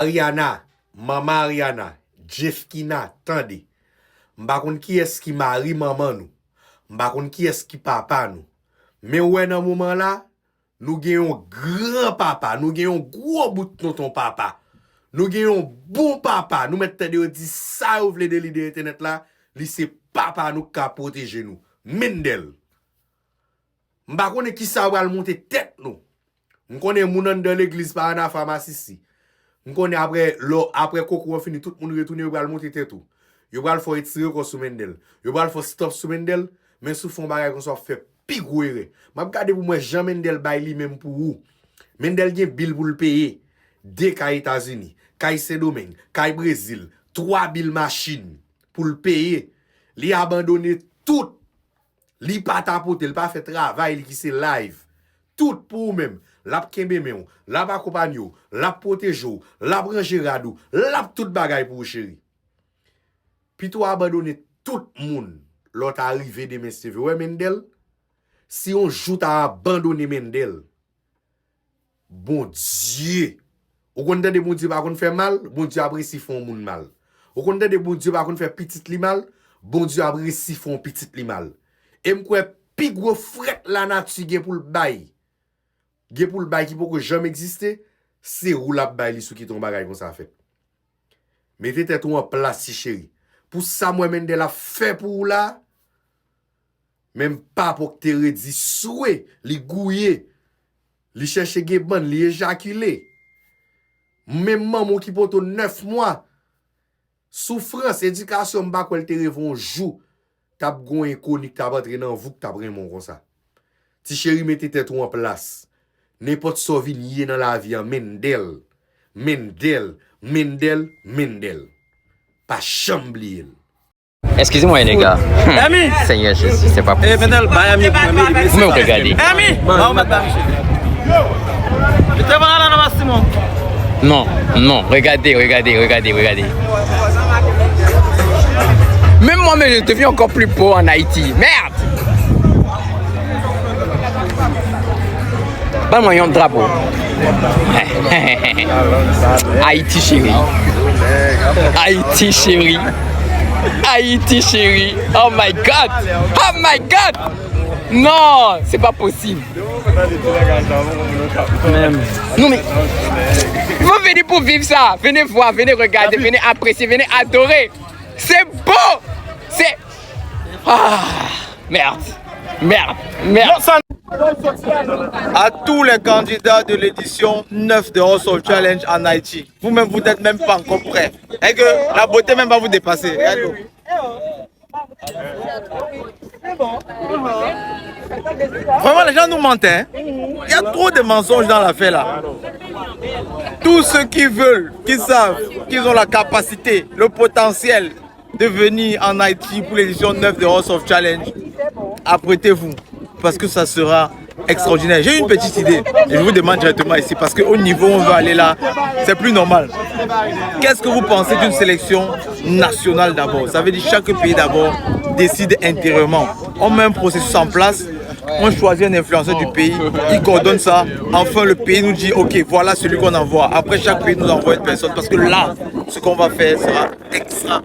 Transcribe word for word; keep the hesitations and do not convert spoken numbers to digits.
Ariana, manman Ariana, Jefkina, tande. M pa konn kiyès ki mari manman nou. M pa konn kiyès ki papa nou. Men ou wè nan moman la, nou gen yon gran papa, nou gen yon gwo bout tonton papa. Nou gen yon bon papa, nou mèt tande yo di sa yo vle de li de entènèt la, li se papa nou k ka pwoteje nou. Mendel. M pa konnen kisa yo pral monte tèt nou. M konnen moun anndan legliz pa ann afè masisi. M konnen apre, lò, apre kokou an fini, tout moun retounen, yo pral monte tèt ou. Yo pral fè w etire kò sou Mendel. Yo pral fè w stop sou Mendel, men si w fè yon bagay konsa, w ap fè pi gwo erè. M ap gade pou m wè jan Mendel bay li menm pou ou. Mendel gen bil pou l peye. De kay Etazini, kay Sendomeng, kay Brezil, twa bil machin pou l peye. Li abandone tout. Li pa tapote, li pa fè travay li ki se live. Tout pou ou menm. L ap kenbe men w, l ap akonpanye w, l ap pwoteje w, l ap ranje rad ou, l ap tout bagay pou ou, cheri. Pito w abandone tout moun lè w ta rive demen, si Dye vle. Ou wè Mendel, si yon jou w ta abandone Mendel, Bondye. Ou konn tande Bondye pa konn fè mal, Bondye ap resi fè yon moun mal. Ou konn tande Bondye pa konn fè pitit li mal, Bondye ap resi fè yon pitit li mal. E m kwè pi gwo frèt lanati gen pou l bay, gen pou l bay ki poko janm egziste, se ou l ap bay li si w kite yon bagay konsa fèt. Mete tèt ou an plas, ti cheri. Pou sa m wè Mendel ap fè pou ou la, menm papa w ki te redi swe, li gouye, li chèche gen bann, li ejakile. Menm manman w ki pote w nèf mwa, soufrans, edikasyon, m pa kwè l te reve yon jou t ap gen yon enkoni k t ap antre nan vi w k t ap renmen w konsa. Ti cheri, mete tèt ou an plas. Nenpòt sa w vin ye nan lavi a, Mendel, Mendel, Mendel, Mendel. Pa janm bliye l. Excusez-moi, les gars. Emi! Seigneur Jésus, c'est pas possible. Mendel, bay Emi pou mwen, Emi. Ou menm k ap gade. Emi! Ba ou mèt ba misye. Li te vin la nan Simon. Non, non, regardez, regardez, regardez, regardez. Même moi-même, je deviens encore plus beau en Haïti. Merde! Ban mwen yon drapo. Ayiti cheri. Ayiti cheri. Ayiti cheri. Oh my God. Oh my God. Non, se pa posib. Non, men, vous venez pour vivre ça. Venez voir, venez regarder, venez apprécier, venez adorer. C'est beau. C'est... Ah, merde. Merde. Merde. À tous les candidats de l'édition neuf de House of Challenge en Haïti, vous-même, vous n'êtes même pas encore prêts. Et que la beauté même va vous dépasser. Regardez-vous. Vraiment, les gens nous mentent, hein. Il y a trop de mensonges dans l'affaire là. Tous ceux qui veulent, qui savent qu'ils ont la capacité, le potentiel de venir en Haïti pour l'édition neuf de House of Challenge, apprêtez-vous, parce que ça sera extraordinaire. J'ai une petite idée, et je vous demande directement ici, parce qu'au niveau où on veut aller là, c'est plus normal. Qu'est-ce que vous pensez d'une sélection nationale d'abord ? Ça veut dire chaque pays d'abord décide intérieurement. On met un processus en place, on choisit un influenceur du pays, il coordonne ça. Enfin, le pays nous dit, OK, voilà celui qu'on envoie. Après, chaque pays nous envoie une personne, parce que là, ce qu'on va faire sera extra.